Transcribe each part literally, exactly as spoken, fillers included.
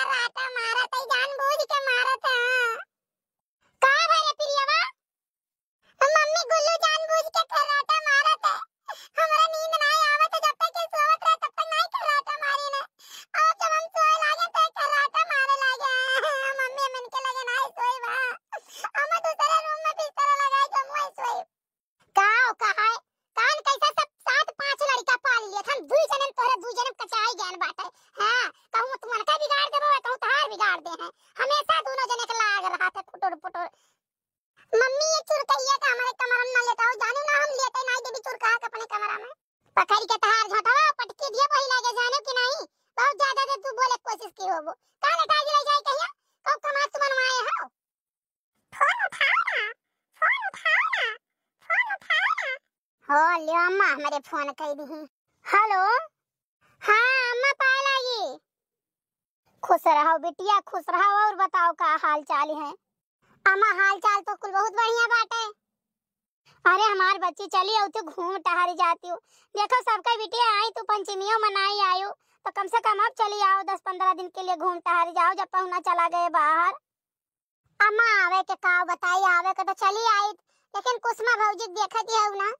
खर्राटा मारत है, जानबूझ के मारत है। का भरे प्रियवा? मम्मी, गुल्लू जानबूझ के खर्राटा मारत है। हमरा नींद नाई आवत है, जब तक ये सोवत रहे तब तक नाई खर्राटा मारी ने। अब जब हम सोए लागे तो खर्राटा मारे लागे। मम्मी, हम इनके लगे नाई सोई बा। हम दूसरे रूम में बिस्तर लगाई के हम वहीं सोई। का हो, का है? कान कैसा सब सात पांच लड़का पाल लिए, हम दुई जने में तोहरे दुई जने में कचाई ज्ञान बाटे। हाँ, कहूँ तू मन का बिगाड़ देबो, कहूँ तहार बिगाड़ दे हैं। हमेशा दोनों जने के लाग रहा था पुटुर पुटुर। मम्मी, ये चुरकहिया का हमारे कमरा में ना लेता हो, जाने ना हम लेते ना देवी चुरकहा के अपने कमरा में। पकड़ के तहार झोंटवा पटके दिए वही लागे, जाने कि नहीं? बहुत ज्यादा दे तू बोले कोशिश की होबो। का लेटा के ले जाए कहिया? कब कमा तू बनवाए हो? फोन उठाओ ना, फोन उठाओ ना, फोन उठाओ ना। हो लियो अम्मा, हमरे फोन कई दी। हेलो, हाँ अम्मा, पाए लागी। खुश रहो बिटिया, खुश रहो। और बताओ का हाल चाल है? अम्मा, हाल चाल तो कुल बहुत बढ़िया बाटे। अरे हमार बच्ची, चली आऊ तो घूम टहरी जातिउ। देखो सबके बिटिया आई, तू पंचमियो मनाई आयु, तो कम से कम अब चली आओ, दस पन्द्रह दिन के लिए घूम टहरी जाओ, जब पहुना चला गए बाहर। अम्मा, आवे के का बताई, आवे के तो चली आइत, लेकिन कुसुमा भौजी देखत ही हऊ ना,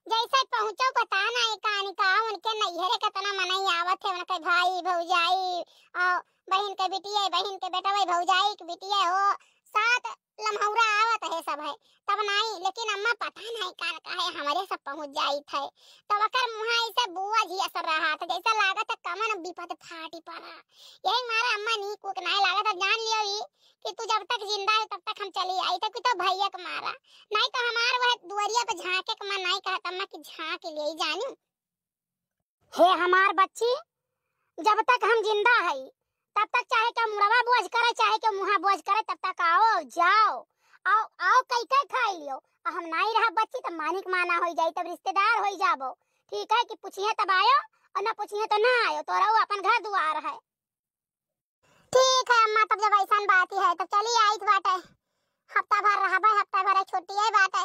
जैसे पहुँचो पता नहीं कहानी का, उनके नैहरे केतना मनई आवत है, उनके भाई, भौजाई, और बहिन के बिटिया, बहिन के बेटवा, भौजाई के बिटिया हो, सात लम्हौरा आवत है सब है, तब नहीं, लेकिन अम्मा पता नहीं कान काहे हमरे सब पहुँच जाइत है, तब ओकर मुँहा ऐसे बुआ जी असर रहा था, जैसे लागत है कमन विपद फाटी पड़ा। यही मारा अम्मा नीक उक नहीं लागत है, जान लियो ई कि तू जब तक जिंदा है तब तक हम चली आई, तब कि तो भैया के मारा, नहीं तो हमार वह दुआरिया पे झांके के मन नहीं कहत अम्मा कि झांक ले जानी। हे हमार बच्ची, जब तक हम जिंदा हई, तब तक चाहे के मुड़वा बोझ करे, चाहे के मुहा बोझ करे, तब तक आओ, जाओ, आओ, आओ, कई कई खाई लियो। आ हम नाई रहा बच्ची, तब मानिक माना होई जाई, तब रिश्तेदार होई जाबो। ठीक है कि पूछिए तब आयो, और ना पूछिए तो ना आयो, तोरा वो अपन घर दुआर है। ठीक है अम्मा, तब जब ऐसन बात ही है, तब चली आइत बाटे। हफ्ता भर रहबे, हफ्ता भर छुट्टी है बाटे।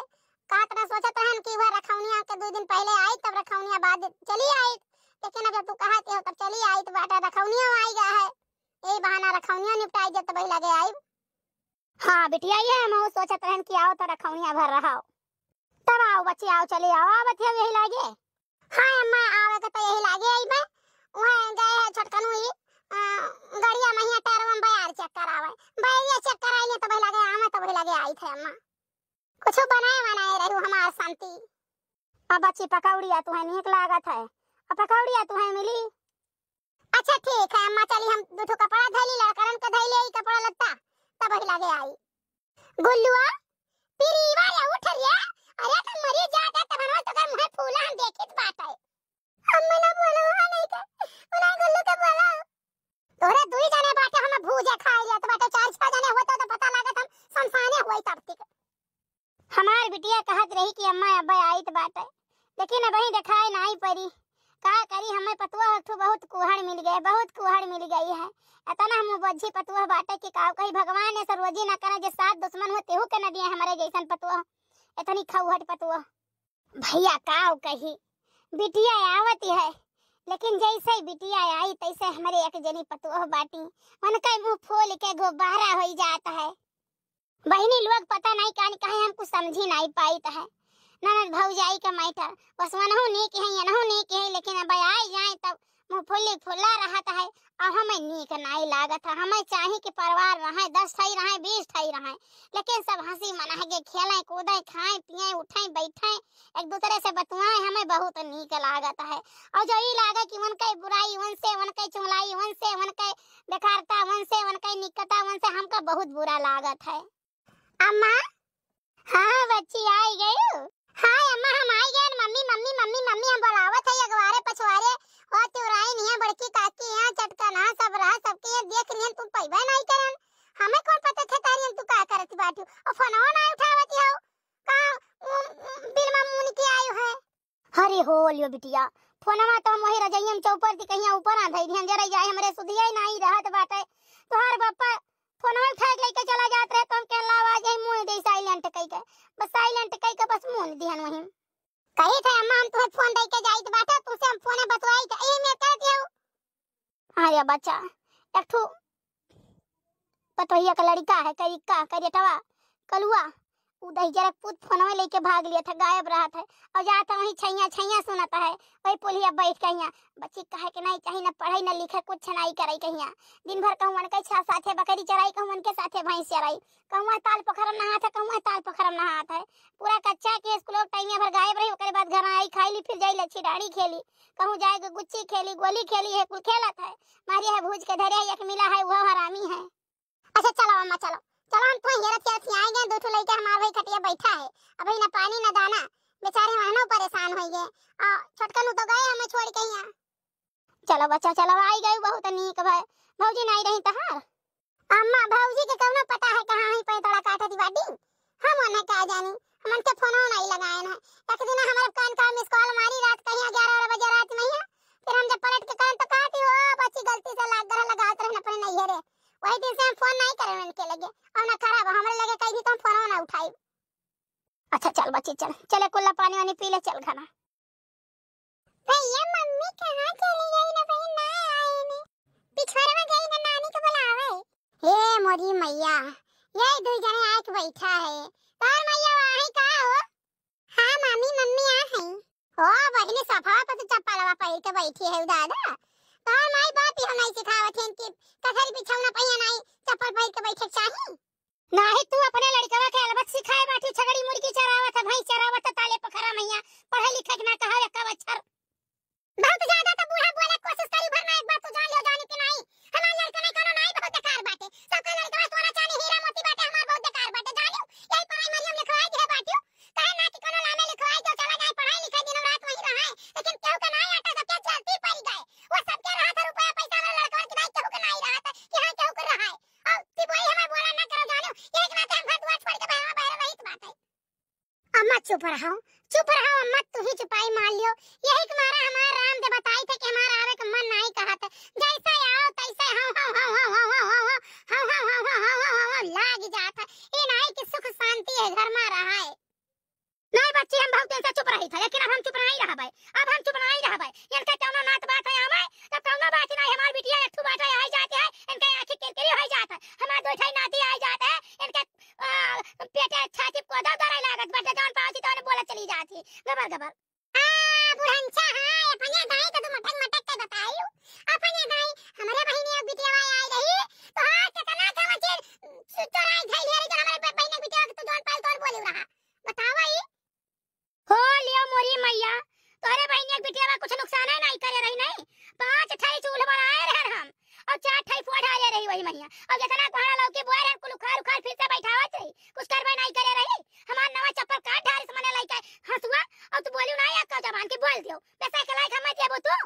का इतना सोचत रहन कि वह रखौनिया के दो दिन पहले आई, तब रखौनिया बाद चली आई। लेकिन अब जब तू कहत हो, तब चली आइत बाटे, रखौनिया आई गया है। यही बहाना रखौनिया निपटाई जब तब लगे आई। हाँ बिटिया, ये हम सोचत रहन कि आओ तो रखौनिया भर रहो। तब आओ बच्ची, आओ, चली आओ, आवत है यही लागे। हाँ अम्मा, आवे के तो यही लागे आई बे। वहाँ गए है छोटकनू ही, अ, गड़िया महिया टैरवा में बयार चेक करावे। बयार चेक कराई ले तो वही लागे आवे, तो वही लागे आई थे अम्मा। कुछ बनाए बनाए रहू हमार शांति। अब बच्ची पकौड़िया तुहे नीक लागत है, अब पकौड़िया तुहे मिली। अच्छा ठीक है अम्मा, चली हम दू ठो कपड़ा धैली, लड़करन के धैली, ई कपड़ा लत्ता, तब वही लागे आई। गुल्लुआ, पिरीवा या उठ रे, अरे तो मरी जाता तब हम तो कर मुँह फूला हम देखित बाटे। अम्मा ना बोलो, हाँ नहीं के, उन्हें गुल्लू के बोलो। तोहरे दुई जने बाटे हम भूजे खाए लिया, तो बाटे चार छह जने होते तो पता लागत हम शमशाने हुई तब तक। हमार बिटिया कहत रही कि अम्मा अब्बे आइत बाटे, लेकिन अबही देखाए नाई परी। का करी, हमें पतुआ हथू बहुत कुहड़ मिल गए, बहुत कुहड़ मिल गई है। इतना हम बज्झी पतुआ बाटे कि का कही, भगवान ऐसा रोजी ना करे, जे सात दुश्मन हो तेहू के न दिए हमारे जैसन पतुआ, इतनी खौहट पतुआ। भैया काव कही, बिटिया आवत है, लेकिन जैसे ही बिटिया आई तैसे हमरे एक जनी पतोह बाटी, उनके मुंह फूल के गुब्बारा होई जात है। बहिनी लोग पता नहीं कान काहे हम कुछ समझी नहीं पाइत है। ननद भौजाई के मैटर, बस वनहु नीक है, यनहु नीक है, लेकिन अब आई जाए तब मुँह फुल्ली फुल्ला रहत है, और हमें नीक नाई लागत है। हमें चाही कि परिवार रहे, दस ठई रहे, बीस ठई रहे, लेकिन सब हँसी मनाए के खेलें, कूदें, खाएं, पिएं, उठें, बैठें, एक दूसरे से बतुआएं, हमें बहुत नीक लागत है। और जो ई लागे कि उनके बुराई उनसे, उनके चुगलाई उनसे, उनके बेकारता उनसे, उनके निकता उनसे, हमका बहुत बुरा लागत है। अम्मा, हाँ, हाँ, बच्ची, आई गयू? हाँ, अम्मा, हम आई गए। मम्मी, मम्मी, मम्मी, मम्मी, हम बुलावत है अगवारे पछवारे। और चुराई नहीं है, बड़की काकी यहाँ चटकन, हाँ, सब रहा, सबके यहाँ देख रही है, तू पैबे नहीं करन। हमें कौन पता था तारी हम तू का करत बाटू? और फोनवा ना उठावत हो। का, उम, उम, बिलमा मुन के आयो है? अरे हो लियो बिटिया, फोनवा तो हम वही रजइया में चौपर थी, कहीं ऊपर आ धई दिहन, जरा जाए हमरे सुधिया ही नहीं रहत बाटे। तोहार बापा फोनवा उठा के लेके चला जात रहे, तो हम कहला आवाज आई मुँह दे साइलेंट कई के, बस साइलेंट कई के बस मुँह दिहन वहीं। कही थे अम्मा हम तुहे फोन दे के जाइत बाटे, तुसे हम फोने बतवाई थे, एही में कहती हो। अरे बच्चा, एक ठो पतोहिया का लड़िका है, करिका, करियटवा, कलुआ, उ दहिजरा के पूत फोनवे लेके भाग लिया था, गायब रहत है। और जात है वहीं छैया, छैया सुनत है, वही पुलिया बैठ के हियाँ। बच्ची कहे के नहीं चाही, न पढ़ाई, न लिखे, कुछ नहीं करे के हियाँ। दिन भर कहूँ उनके छा-, साथे बकरी चराई, कहूँ उनके साथे भैंस चराई, कहूँ ताल पोखरम नहात है, कहूँ ताल पोखरम नहात है। पूरा कच्चा के स्कूल टाइम भर गायब रही, ओकरे बाद घर आई, खाई ली, फिर जाई लच्छी डाड़ी खेली, कहूँ जाए के गुच्ची खेली, गोली खेली, है कुल खेलत है। मारिया है भूज के धरे है, एक मिला है, वो हरामी है। अच्छा चलो अम्मा, चलो, चलो, हम तो हेरत हेरत ही आए गए, दो ठो लइका हमार भाई खटिया बैठा है, अभी ना पानी ना दाना, बेचारे वहनो परेशान हो गए। आ छोटकन तो गए हमें छोड़ के यहाँ। चलो बच्चा, चलो, आई गई, बहुत नीक भय। भौजी नहीं रही तहार? अम्मा, भौजी के कौनो पता है कहाँ ही पैतड़ा काटत बाटी? हम ओने का जानी, हमन के फोनो नहीं लगाए हैं। एक दिन हमारे कान का मिस कॉल मारी रात कहीं ग्यारह बजे रात में ही, फिर हम जब पलट के करन तो कहती हो बच्ची गलती से लाग गए, लगावत रहन अपने नैहरे। वही दिन से हम फोन नहीं करे उनके लगे, और ना खराब हमरे लगे कहीं भी तो हम फोनो ना उठाई। अच्छा चल बच्ची चल, चले कुल्ला पानी वानी पी ले, चल खाना। भैया मम्मी कहाँ चली गई ना, बहन ना आई ने। पिछवाड़ा में गई ना नानी के बुलावे। हे मोरी मैया, ये दो जने आके बैठा है। तोर मैया वहीं का हो? हाँ मामी, मम्मी आ है। ओ बहिनी, सफवा पर तो चप्पलवा पहिर के बैठी है दादा। तोर माई बाप ही नहीं सिखावत है कि कथरी बिछौना पहिया नहीं, चप्पल पहिर के बैठे के चाही। नाही तू अपने लड़कवा के अलबत सिखाए बाटी, छगड़ी मुर्गी चरावत है, भैंस चरावत है, ताले पोखरा मैया, पढ़े लिखे के ना कहा एक अक्षर। बहुत ज्यादा तो बूढ़ा बोले कोशिश करी, भर ना एक बार तू जान लियो, जानी कि नहीं, हमार लड़का नहीं कोनो नहीं, बहुत बेकार बाटे, सबका लड़कवा सोना चांदी हीरा मोती बाटे, हमार बहुत बेकार बाटे, जानियो, यही पढ़ाई मरियम लिखवाई दिए बाटियो, कहे ना कि कोनो लामे लिखवाई दो, चला जाए पढ़ाई लिखाई दिन रात वहीं रहा है, लेकिन केहू के नहीं आटा सबके जल्दी पड़ गए, वो सबके रहा था रुपया पैसा वाला लड़कवा के नहीं, केहू के नहीं रहा था कि हाँ केहू के रहा है। और तिबोई हमें बोला ना करो जानो, यही के नाते हम घर दुआर छोड़ के बहरा बहरा रहित बाटे। अम्मा चुप रहो, चुप रहो अम्मा, तू ही चुपाई मार लियो। यही के मारा हमार राम दे बताई थे कि हमार आवे के मन नहीं कहत है। जैसे आओ तैसे हाँ हाँ हाँ हाँ लाग जात है। ये नहीं कि सुख शांति है घर में रहा है। नहीं बच्ची, हम बहुत दिन से चुप रही था, लेकिन अब हम चुप नहीं रहबे, अब हम चुप नहीं रहबे। इनका कौनो नात बात है आवे, तो कौनो बात नहीं, हमार बिटिया एक ठू बाटे आई जाती है, इनका आँखी किरकिरी हो जात है, हमार दो ठाई नाती आई जात है, इनके, आ, पेटे छाती कोदा दराई लागत बाटे, जौन पावती तौन बोलत चली जाती, गबर गबर। आ, बुढ़नचा, हाँ, अपने दाई के तू मटक मटक के बताई, अपने दाई, हमरे बहिनी एक बिटिया आई रही, तो हाँ, कितना था वो चीज, चोराई धइले रही, जो हमरे बहिनी एक बिटिया के तू जौन पाई तौन बोली रहा, बतावा ई। हो लियो मोरी मैया, तोहरे बहिनिया के बिटिया कुछ नुकसान है नहीं करे रही नहीं। पाँच ठाई चूल्ह बनाए रहन हम, और चार ठाई फुआ डाले रही वही मैया। और जितना कोहड़ा लौकी बोए रहन कुल उखाड़ उखाड़ फिर से बैठावत रही, कुछ करबे नहीं करे रही। हमार नवा चप्पल काट ढारिस मने लइका हंसुआ, और तू बोलियो ना एक जबान की बोल दियो, पैसा के लायक हम देबो तू।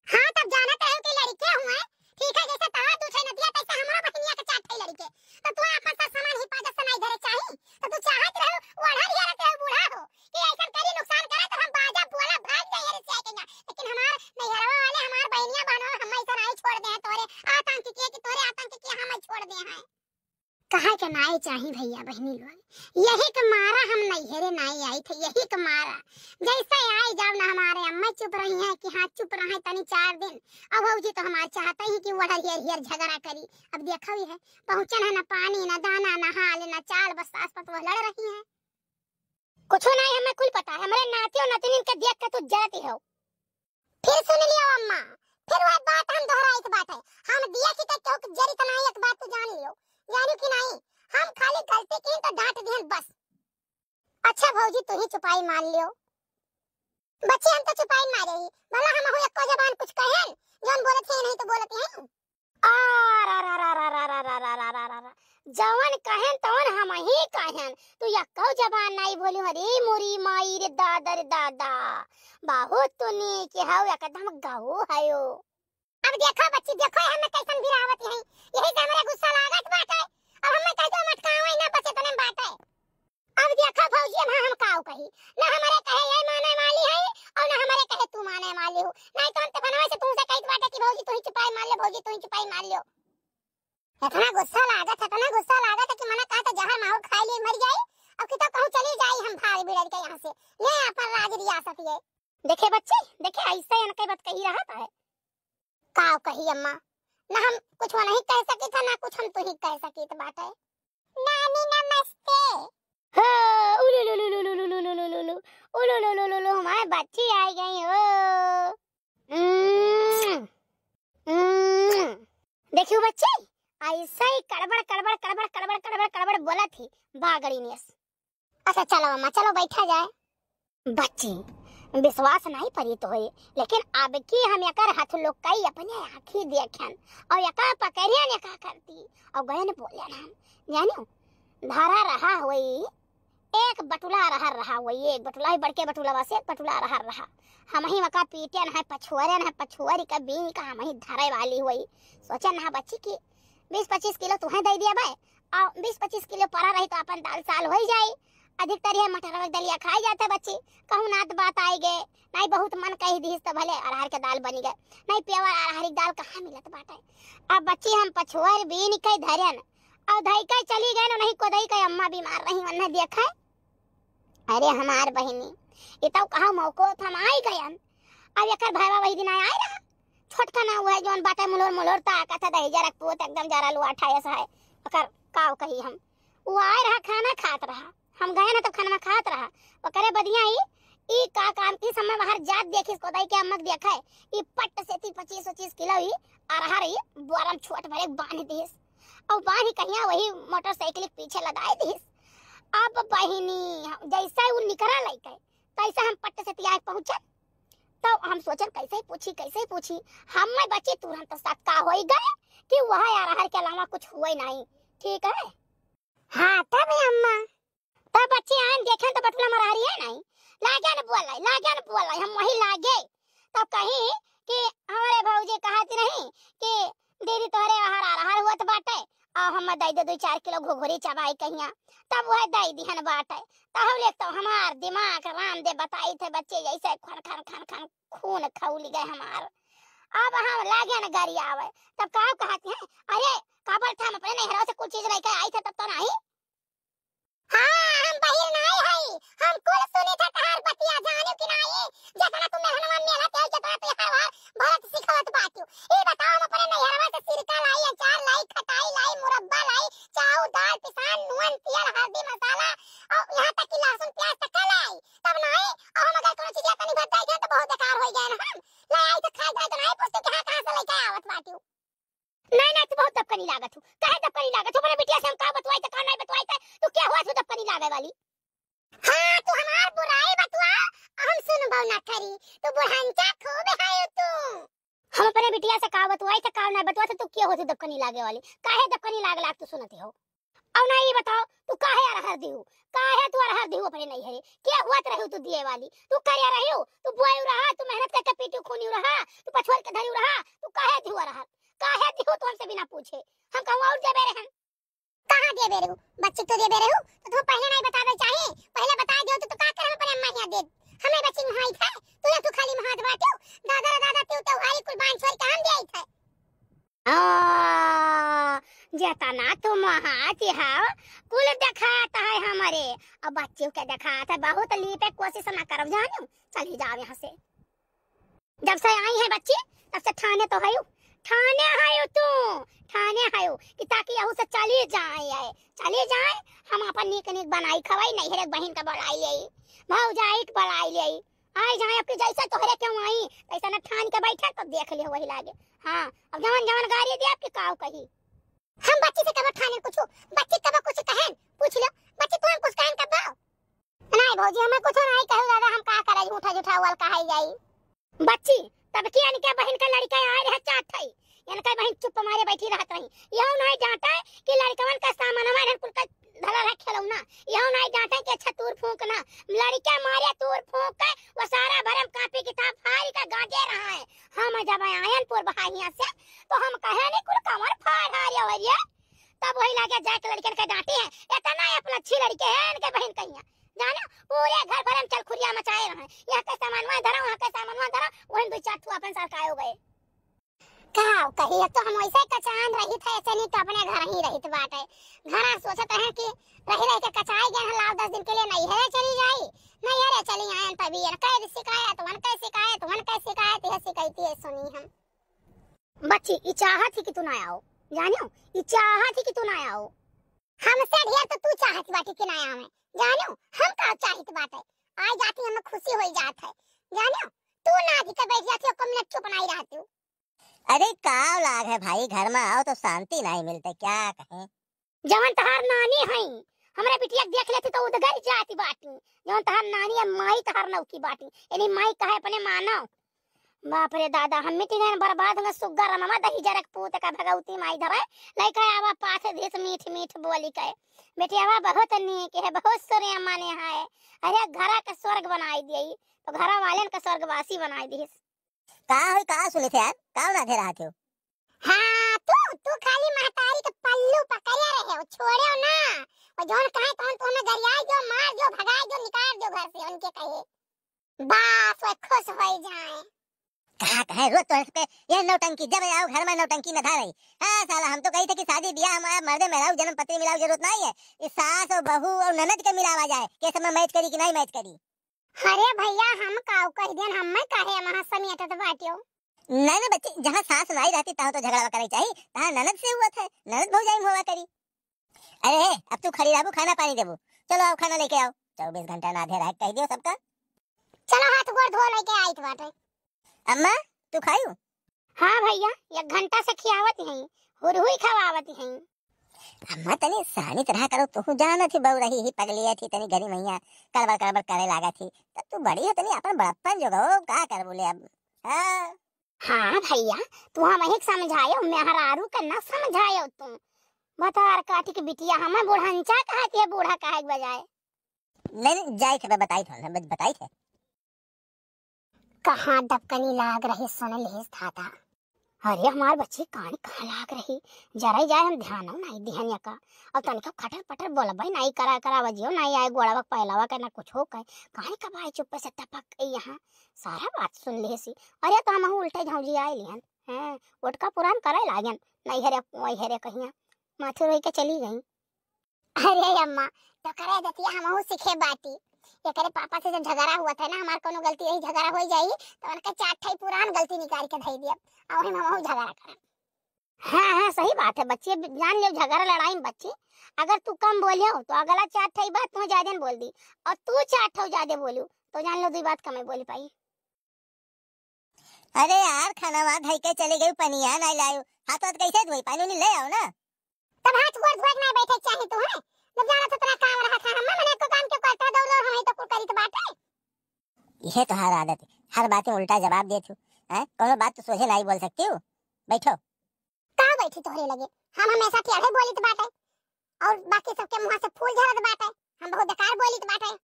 हाँ, तब जानत रहो कि लड़के हुए, ठीक है, जैसे तोहार दू ठे नदिया, तैसे हमरो बहिनिया के चार ठे लड़के। तो तू आपन सब सामान हिफाजत से नहीं धरे चाही, तो तू चाहत रहो, ओढ़ल हियरत रहो, बूढ़ा हो, कि ऐसन करी नुकसान करे, तो हम बाजा बोला भाग जाइए रे चाहे कहिया। लेकिन हमार नैहरवा वाले, हमार बहिनिया बहनवा, हम ऐसा नहीं छोड़ दे हैं तोरे आतंक के, कि तोरे आतंक के हम छोड़ दे हैं। कहे के नाई चाही भैया बहिनी लोग, यही के मारा हम नैहरे नाई आई थे, यही के मारा। जैसे आई जाओ ना हमारे अम्मा चुप रही हैं कि हाँ चुप रहे तनी चार दिन। अब भौजी तो हमार चाहते ही कि वह हियर हियर झगड़ा करी। अब देखो ही है, पहुँचन है ना पानी, ना दाना, ना हाल, ना चाल, बस सास पतोह लड़ रही हैं। कुछ नहीं, हमें कुल पता है, हमारे नातियों नतनिन के देख के तू जरती हो। फिर सुन लियो अम्मा, फिर वह बात हम दोहराइत बाटे। हम दिया की तो चौक जरी तना एक बात तू जान लियो, जानू कि नहीं, हम खाली गलती की तो डांट दिहन बस। अच्छा भौजी, तू ही चुपाई मार लियो। बच्चे, हम तो चुपाई मारे ही, भला हम हो एको जबान कुछ कहन, जौन बोलत है नहीं तो बोलत है। आ, रा, रा, रा। जवन कहन तवन हम ही कहन, तू यक्को जबान नहीं बोली। अरे मोरी माई रे दादा रे दादा, बहुत तू नीक हौ, एकदम गऊ हयो। अब देखो बच्ची, देखो हमें कैसन गिरावत है, यही से हमरे गुस्सा लागत बाटे। अब हमें कह दो मटकावे ना, बस इतने में बाटे। अब देखो भौजी, हम, हम काऊ कही, ना हमारे कहे ये माने वाली है और ना हमारे कहे तू माने वाली हो। नहीं तो हम तो बनवा से तुमसे कहत बाटे कि भौजी तू ही चुपाई मार ले, भौजी तू ही चुपाई मार लियो। इतना गुस्सा लागत है, इतना गुस्सा लागत है कि मना कहा था जहर माहौर खाए लिए मर जाई, अब कि तो कहूँ चली जाई हम भाग बिड़र के यहाँ से, ले अपन राज रियासत ये। देखे बच्ची, देखे ऐसे इनके बात कही रहत है। काव कही अम्मा, ना हम कुछ नहीं कह सकित है, ना कुछ हम तुही कह सकित बाटे। नानी नमस्ते। हाँ, उलुलुलुलुलुलुलुलुलुलु, उलुलुलुलुलु, हमार बच्ची आई गई हो। उम्म, उम्म। देखियो बच्ची, ऐसा ही कड़बड़, कड़बड़, कड़बड़, कड़बड़, कड़बड़, कड़बड़ बोला थी, बागड़ी नियस। अच्छा चलो अम्मा, चलो बैठा जाए। बच्ची, विश्वास नहीं परी तो होए, लेकिन अब की हम एकर हथलुकई अपने आँखी देखन और एकर पकड़ियन एका करती और गयन बोले ना, जानियो, धरा रहा होई, एक बटुला अरहर रहा होई, एक बटुला ही बड़के बटुला बस, एक बटुला अरहर रहा। हमही वका पीटेन है, पछुअरेन है, पछुअरी का बीन का हमही धरे वाली होई। सोचेन ना बच्ची कि बीस पच्चीस किलो तुहे दे दिया बे, और बीस पच्चीस किलो परा रही तो अपन दाल साल होई जाई। अधिकतर ये मटरवा के दलिया खाई जाते बच्ची। कहूँ नात बात आई गे, नहीं बहुत मन कही दिहिस तो भले अरहर के दाल बनी गए, नहीं pure अरहर के दाल कहाँ मिलत बाटे। अब बच्ची हम पछुअर बीन के धरेन, और धई के चली गए, नहीं कोदई के अम्मा बीमार रही, उन्हें देखे। अरे हमार बहिनी, ई तो कहा मौको थमाई गयन। अब एकर भाईवा वही दिन आए रहा, छोटका ना हुआ है, जौन बाटे मुलोर मुलोर ता कहता दही जरा पूत एकदम जरा लुआठा ऐसा है, ओकर काव कही हम। वो आए रहा, खाना खात रहा, हम गए ना तो खाना खात रहा। ओकरे बदिया ही ई का काम की समय बाहर जात देखिस कोदई के अम्मक देखे, ई पट्ट से ती पच्चीस पच्चीस किलो ही अरहर ही बोरम छोट भरे बांध दिस, और बांध कहिया वही मोटरसाइकिल के पीछे लगाए दिस। अब बहिनी, जैसे वो निकरा लइके, तैसे हम पट्ट से तियार पहुँचल। तो हम सोचल, कैसे ही पूछी, कैसे ही पूछी। हम में बच्ची तुरंत शक्का होई गए कि वह अरहर के अलावा कुछ हुए नहीं। ठीक है? हाँ, तब अम्मा। तब बच्ची आन देखेन तो बटुला मरहरी है नहीं। लागे न बोलाई, लागे न बोलाई, हम वही लागे। तब कही कि हमारे भौजी कहत नहीं कि दीदी तोहरे अरहर अरहर होत बाटे, और हम दे दे दो चार किलो घुघुरी चबाई कहिया, तब वह दे दिहन बाटे। तहु ले तो हमार दिमाग रामदेव बताई थे बच्चे जैसे खन खन खन खन खून खौली गए हमार। अब हम लागे न गरियावे, तब का कहत हैं, अरे काबर था हम अपने नैहरा से कुछ चीज लेके आई थे तब तो नहीं। हाँ, हम बहिर नाई हई, हम कुल सुनी थे तहार बतिया, जानियो कि नाई, जतना तू मेहनवा मेला तेल, जतना तू हर हर भरत सिखावत बाटियो। ई बताओ, हम अपने नैहरवा से सिरका लाई, अचार लाई, खटाई लाई, मुरब्बा लाई, चाउर, दाल, पिसान, नून, तेल, हल्दी, मसाला, और यहाँ तक कि लहसुन, प्याज तक का लाई, तब नाई, और हम अगर कोनो चीज तनी भर जाए तो बहुत बेकार हो गए ना हम। ले आई तो खा जाए तो नाई पूछते कि हाँ, कहाँ से लेके आवत बाटियो। नहीं, नहीं, तू बहुत दबकनी लागत हूँ। काहे दबकनी लागत हूँ? अपने बिटिया से हम का बतवाई त का नहीं बतवाई त? तू क्या हुआ तू दबकनी लागे वाली? हाँ, तू हमार बुराई बतवा, हम सुनबो ना करी। तू बुढ़ंचा खूब है तू। हम अपने बिटिया से का बतवाई त का नहीं बतवा त तू क्या हुआ तू दबकनी लागे वाली? काहे दबकनी लाग लाग तू सुनते हो? और ना ये बताओ, तू काहे अरहर दिहू? काहे तू अरहर दिहू अपने नैहरे? के हुआ त रहू तू दिए वाली? तू करे रहू, तू बोए रहा, तू मेहनत करके पीटू खूनी रहा, तू पछुअर के धरी रहा, तू काहे दिहू अरहर? काहे दिहू तू हमसे बिना पूछे? हम कहूँ और देबे रहन। कहाँ देबे रहू? बच्ची तो देबे रहू, तो तू पहले नहीं बतावे चाही, पहले बता दियो तो तू का करे अपने अम्मा हियाँ दे? हमें बच्ची महाई थे, तू या तू खाली महात बाटू, दादा रे दादा तू तो हारी कुल बांध छोड़ के हम दे आई थे। आ, जेतना तू महात हो, कुल देखात है हमरे, अब बच्चियों के देखात है, बहुत लीपे कोशिश ना करब जानू, चली जाओ यहाँ से। जब से आई है बच्ची, तब से ठाने तो हयू, ठाने हयू तू, ठाने हयू कि ताकि यहू से चली जाए, आए, चली जाए, हम अपन नीक नीक बनाई खवाई, नैहरे बहिन के बोलाई आई, भौजाई के बोलाई आई, आई जाए, अब की जैसे तोहरे क्यों आई, तैसे न ठान के बैठे तो देख ले वही लागे। हाँ, अब जवन जवन गारी दे आपके काव कही। हम बच्ची से कबो ठाने कुछ, बच्ची कबो कुछ कहन, पूछ लो, बच्ची तू हम कुछ कहन कबो? नहीं भौजी, हमें कुछ नहीं कहू दादा, हम का करे, झूठा झूठा वाल कहाई जाई। बच्ची, तब की इनके बहिन का लड़का आए रहे चाहत है, इनके बहिन चुप मारे बैठी रहत रही। यहू नहीं डांटे कि लड़कवन का सामानवा इन्हन कुल का धरल है खिलौना, यहू नहीं डांटे कि अच्छा तूर फूंक ना। लड़का मारे तूर फूंक के वो सारा भरम कापी किताब फाड़ के गाजे रहा है। हम जब आयन पुर बहाइया से तो हम कहे नहीं कुल कमर फाड़ हारे हो रे। तब वही लागे जाके लड़कन के डांटे हैं, इतना अपना अच्छी लड़के हैं इनके बहिन कहिया। जाना, पूरे घर भर में चलखुरिया मचाए रहे। यहाँ के सामानवा धरा, वहाँ के सामानवा धरा, वहीं दो चार ठो अपन सरकाए हो गए। का कही, अब तो हम वैसे कचान रहित है, ऐसे नहीं तो अपने घर ही रहित बाटे। घरा सोचत रहे कि रही रही के कचाई गए हैं, लाओ दस दिन के लिए नैहरे चली जाई, नैहरे चली आयन तभी इनके शिकायत, उनके शिकायत, उनके शिकायत, यह शिकायती है सुनी हम। बच्ची, ई चाहत ही कि तू ना आओ, जानियो, ई चाहत ही कि तू ना आओ। हमसे ढेर तो तू चाहत बाटी कि ना आवे, जानियो, हम का चाहित बाटे, आ जाती हमें खुशी होई जात है, जानियो, तू ना आती तो बैठ जाती, एको मिनट चुप नहीं रहती। अरे का लाग है भाई, घर में आओ तो शांति नहीं मिलते, क्या कहें। जवन तहार नानी हई, हमरे बिटिया के देख लेती तो उदगर जाती बाटी। जवन तहार नानी है, माई तहार नौकी बाटी। यानी माई कहे अपने मानो। बाप रे दादा, हम मिट गए, बर्बाद हो गए, सुग्गा रमवा दही जरक पूत का भगवती माई धरे। लइका आवा पास देश मीठ मीठ बोली के। बेटियावा बहुत नीक है, बहुत सोनिया माने है। अरे घरा के स्वर्ग बनाई दिए, तो घरा वालेन का स्वर्गवासी बनाई दिए। का होई, का सुनित है यार, का ना धे रहत हो? हाँ, तू, तू खाली महतारी के पल्लू पकड़े रहे हो, छोड़े हो ना। और जौन कहे तौन तू हमें गरियाई दो, मार दो, भगाई दो, निकाल दो घर से, उनके कहे। बस वो खुश हो जाए। कहा कहे रोज तो हंस पे ये नौटंकी, जब आओ घर में नौटंकी न धारे। हाँ साला, हम तो कही थे कि शादी ब्याह हमारा मर्दे मेहरारू जन्म पत्री मिलाओ जरूरत नहीं है, इस सास और बहू और ननद के मिलावा जाए, के सब में मैच करी कि नहीं मैच करी। अरे भैया, हम काऊ कह देन, हमें काहे वहाँ समेटत बाटियो? नहीं, नहीं बच्ची, जहाँ सास नाई रहती, तहाँ तो झगड़ा करे चाहिए, तहाँ ननद से हुआ था, ननद भौजाई में हुआ करी। अरे, अब तू खड़ी रहबू, खाना पानी देबू। चलो, आओ, खाना लेके आओ। चउबीस घंटा ना आधे रह कह दियो सबका। चलो, हाथ गोड़ धो लेके आइत बाटे। अम्मा, तू खायू? हाँ भैया, एक घंटा से खियावत हई, हुरहुई खवावत हई। अम्मा, तनी सानी तरह करो, तू जानत ही बउरही ही, पगलिया थी, तनी घरी मैया कड़बड़ कड़बड़ करे लागा थी। तब तू बड़ी हो, तनी अपन बड़प्पन जोगाओ, का कर बोले अब? हाँ। हाँ भैया, तू हमहिक समझायो, मेहरारू के ना समझायो तू। भतार काटी के बिटिया, हमें बुढ़ंचा कहत है, बूढ़ा कहे के बजाय। नहीं, नहीं, जाइत है, बताइत है, बताइत है। कहाँ डबकनी लाग रही, सुन लिहिस दादा। अरे हमार बच्ची, कान कहाँ लाग रही, जरा जाए हम ध्यान नहीं दिहन या का। अब तनिका खटर पटर बोलबे नहीं करा, करा बजियो नहीं आए, गोड़वा पहलवा के ना कुछ हो कहे, काहे कबाई चुप्पे से टपक गई यहाँ। सारा बात सुन लिहिसी। अरे तो हम उल्टे झौजी आए लिहन, हैं, ओटका पुरान करे लागन, नहीं हरे, वही हरे कहिया, माथे रोई के चली गई। अरे अम्मा, तो करे दतिया हमहू सीखे बाटी। एकरे पापा से जब झगड़ा हुआ था ना, हमार कोनो गलती रही, झगड़ा हो जाई, तो उनके चार ठे पुरान गलती निकाल के धई दिया, और हम हमहू झगड़ा करब। हाँ, हाँ, सही बात है बच्ची, जान लियो झगड़ा लड़ाई में बच्ची, अगर तू कम बोलियो तो अगला चार ठे बात तू ज्यादा बोल दी, और तू चार ठे ज्यादा बोलू तो जान लो दो बात कम बोली पाई। अरे यार, खाना वहाँ धई के चली गई, पनिया नहीं लायो। हाथ वाथ कैसे धोई? पानी उनी ले आओ ना। तब हाथ गोड़ धोए के नहीं बैठे के चाही तू, हैं? जब जाना तो तेरा काम रहा था, हम मने को काम क्यों करता, दौड़ दौड़ हम ही तो कुल करी तो बात है। यह तो हर आदत है, हर बात में उल्टा जवाब देत हो, हैं? कोनो बात तो सोझे नहीं बोल सकती हो। बैठो। का बैठी तोहरे लगे? हम हमेशा टेढ़े बोलित बाटे और बाकी सबके मुँह से फूल झरत बाटे। हम बहुत बेकार बोलित बाटे।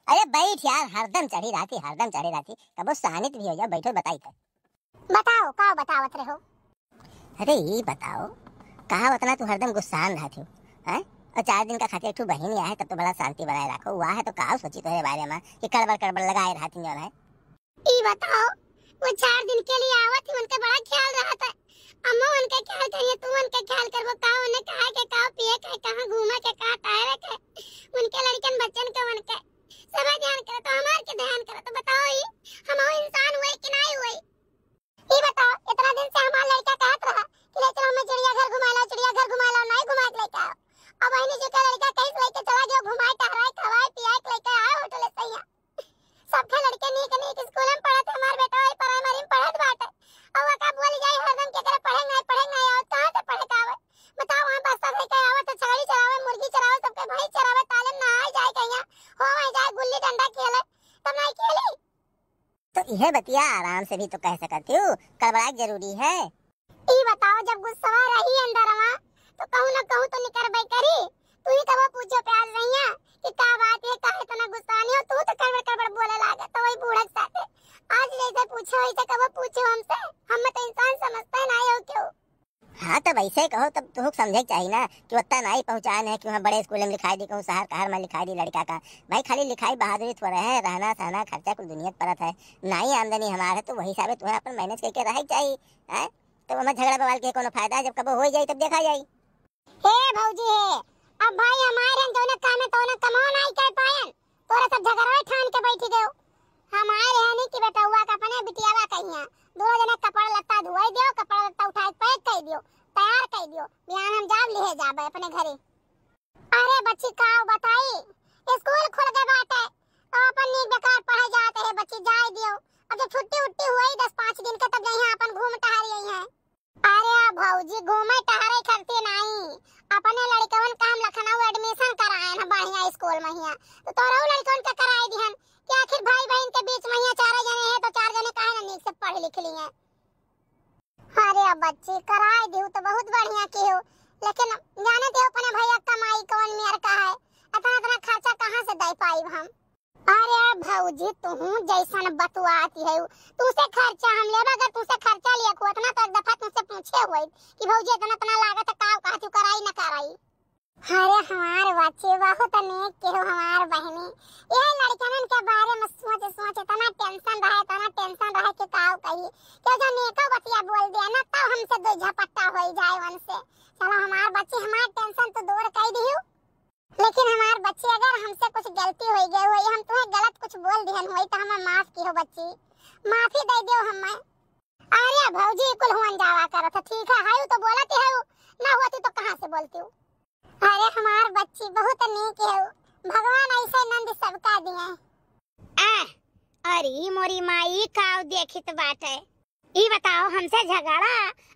अरे बैठ यार, हरदम चढ़ी रहती, हरदम चढ़ी रहती। कबो शानित भी हो जाओ, बैठो बताई थे। बताओ, का बतावत रहो? अरे ई बताओ, कहा उतना तू हरदम गुस्सान रहती हो, हैं? और चार दिन का खातिर एक ठो बहिन आए है, तब तो बड़ा शांति बनाए रखो। हुआ है तो का सोची तोहरे बारे में कि कड़बड़ कड़बड़ लगाए रहती हो, है? ई बताओ, वो चार दिन के लिए आवत ही, उनके बड़ा ख्याल रहत है। अम्मा उनके ख्याल करिए, तू उनके ख्याल करबो, का उन्हें खाए के, का पिए के, कहाँ घूमे के, का टहरे के, उनके लड़कन बच्चन के, उनके सब ध्यान करे, तो हमार के ध्यान करे, तो बताओ ही, हम इंसान हुए कि नहीं हुए? ई बताओ, इतना दिन से हमार लड़का कहत रहा कि ले चलो हमें चिड़ियाघर घुमा लो, चिड़ियाघर घुमा लो, नहीं घुमा के लेके आओ। अब वही जो का लड़का कहीं से लेके चला गयो, घुमाए, टहराए, खवाए, पियाए के लेके आए होटल से यहाँ। सबके लड़के नीक नीक स्कूल में पढ़त, हमार बेटा वही प्राइमरी में पढ़त बाटे। और वो का बोल जाई हरदम के करे पढ़े नहीं, पढ़े नहीं, और कहाँ से पढ़े का आवे? बताओ, वहाँ बस्ता लेके आवे तो छगड़ी चरावे, मुर्गी चरावे, सबके भैंस चरावे, ताले में नहाए जाए कहीं, हो वहीं जाए गुल्ली डंडा खेले, तब नहीं खेली? तो इहे बतिया आराम से भी तो कह सकत हो, कड़बड़ाए जरूरी है? ई बताओ, जब गुस्सवा रही अंदरवा, तो कहूँ ना कहूँ तो निकरबे करी। तू ही कबो पूछो प्यार रहिया कि का बात है, काहे इतना गुस्सानी हो? तू तो कड़बड़ कड़बड़ बोले लागे, तो वही बूढ़ा के साथे। आज जैसे पूछो, वैसे कबो पूछो हमसे। हम तो इंसान समझते नहीं हो क्यों? हाँ, तब ऐसे कहो, तब तुहक समझे के चाहिए ना कि उतना नहीं पहुँचान है कि वहाँ बड़े स्कूल में लिखाई दी, कहूँ शहर कहर में लिखाई दी लड़का का। भाई, खाली लिखाई बहादुरी थोड़ा है, रहना सहना खर्चा कुल दुनिया के परत है। नहीं आमदनी हमार है, तो वही हिसाबे तुम्हें अपन मैनेज करके रहे के चाहिए, हैं? तो वहाँ झगड़ा बवाल के कोनो फायदा है, जब कबो हो जाई तब देखा जाई। हे भौजी हे, अब भाई हमारे हम जौने काम है तौने कमाओ नहीं कर पायन, तोरे सब झगड़वे ठान के बैठी गयो। हम आए रहनी कि बेटौआ का अपने बिटियावा कहिया, दोनों जने कपड़ा लत्ता धुआई दियो, कपड़ा लत्ता उठाई पैक कर दियो, तैयार कर दियो, बिहान हम जाब लिहे जाबे अपने घरे। अरे बच्ची, का बताई, स्कूल खुल गए बाटे, तो अपन नीक बेकार पढ़े जात है बच्ची, जाए दियो। अब जब छुट्टी उट्टी हुई दस पाँच दिन के, तब जइहे अपन घूम टहर अइहे। अरे भौजी, घूमे टहरे खरते नाई, अपने लड़कवन का हम लखनऊ admission कराए हैं बढ़िया स्कूल में हिया, तो तोहरो लड़कवन का कराए दिहन कि आखिर भाई बहन के बीच में हिया चार जने हैं, तो चार जने काहे ना नीक से पढ़ लिख लिए। अरे बच्ची, कराए दिहु तो बहुत बढ़िया किहु, लेकिन जाने दियो अपने भैया कमाई कौन मेर का है, इतना इतना खर्चा कहाँ से दे पाइब हम? अरे भौजी, तुहू जैसन बतुआत है, तुसे खर्चा हम लेब, अगर तुसे खर्चा लिया को इतना तो एक दफा तुसे पूछे हुई कि भौजी इतना इतना लागत है, का कहती कराई न कराई। अरे हमार बच्ची, बहुत नीक केहू हमार बहिनी, ये लड़कनन के बारे में सोच सोच इतना tension रहे, इतना tension रहे कि का कही, केहू जब नेको बतिया बोल दिया ना, तब हमसे दो झपट्टा हो जाए उनसे। चलो हमार बच्ची, हमार tension तो दूर कर दियो, लेकिन हमार बच्ची, अगर हमसे कुछ गलती हो गई हुई, हम तुम्हें गलत कुछ बोल दिहन हुई, तो हमें माफ किहो बच्ची, माफी दे दियो हमें। अरे भौजी, कुल हुअन जावा करत है, ठीक है, हाउ तो बोलत है, ना होती तो कहाँ से बोलती हूँ। अरे हमार बच्ची, बहुत नीक है, भगवान ऐसे नंद सबका दिए। आ, अरे मोरी माई, काव देखित बाटे। ई बताओ, हमसे झगड़ा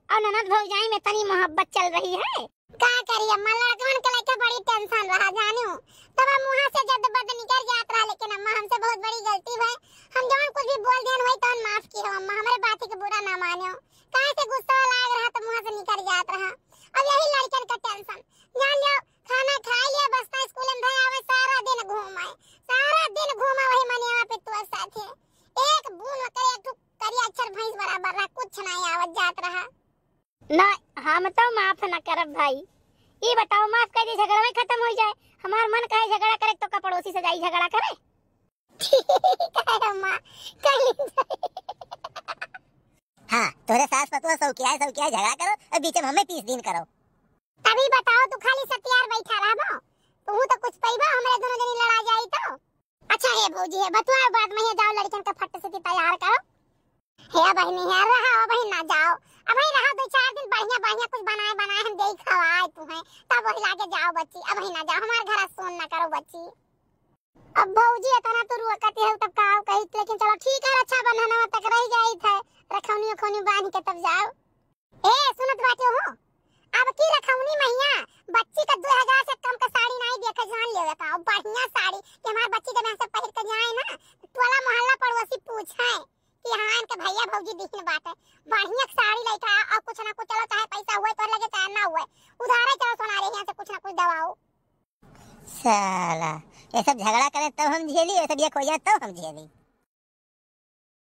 और ननद भौजाई में तनी मोहब्बत चल रही है। का करी अम्मा, लड़कवन के लेके बड़ी tension रहा जानियो, तब हम वहाँ से जद बद निकल जात रहा, लेकिन अम्मा हमसे बहुत बड़ी गलती भई, हम जवन कुछ भी बोल देन वही तवन माफ किहो अम्मा, हमरे बात के बुरा ना मानियो, काहे से गुस्सा लाग रहा तो मुँह से निकल जात रहा। अब यही लड़कन का tension, जान लियो, खाना खाई लिया, बस्ता स्कूल में धरे आवे, सारा दिन घूमे, सारा दिन घूमे वही मनिया पे तोर साथे, एक बूंद ओकर एक ठो करिया अक्षर भैंस बराबर रहा, कुछ नहीं आवत जात रहा। ना, हम तो माफ न करब भाई। ई बताओ, माफ कर दे, झगड़ा में खत्म हो जाए। हमार मन कहे झगड़ा करे तो का पड़ोसी से जाई झगड़ा करे? ठीक है अम्मा, कर ली जाए। हाँ, तोरे सास पतुआ सौकिया है, सौकिया है, झगड़ा करो और बीच में हमें तीस दिन करो। तभी बताओ, तू खाली सतियार बैठा रहबो, तू तो कुछ पैबो, हमरे दोनों जनी लड़ा जाई तो। अच्छा हे भौजी, हे बतुआ बाद में, हे जाओ लड़कन के फट से तैयार करो। हे बहिनी, हे रहा, अब ही ना जाओ, अब ही रहा दो चार दिन, बढ़िया बढ़िया कुछ बनाए बनाए हम देई खवाए तुम्हें, तब वही लागे जाओ बच्ची, अब ही ना जाओ, हमार घर सुन ना करो बच्ची। अब भौजी इतना तो रुआ करती है तब का कही, लेकिन चलो ठीक है, रक्षाबंधन तक रह जाई थे, रखौनी उखौनी बांध के तब जाओ। ए सुनत बाटे हो, अब की रखौनी मैया बच्ची का दो हजार से कम का साड़ी नहीं देखे, जान लेवे का, और बढ़िया साड़ी कि हमार बच्ची जब यहाँ से पहिर के जाए ना, टोला मोहल्ला पड़ोसी पूछे कि हाँ, इनके भैया भौजी दिहिन बाटे, बढ़िया साड़ी लइका, और कुछ ना कुछ, चलो चाहे पैसा हुए तोहरे लगे चाहे ना हुए, उधारे चलो सोनारे यहाँ से कुछ ना कुछ दवाओ। साला, ये सब झगड़ा करे तब हम झेली, ये सब ये खोजा तब हम झेली।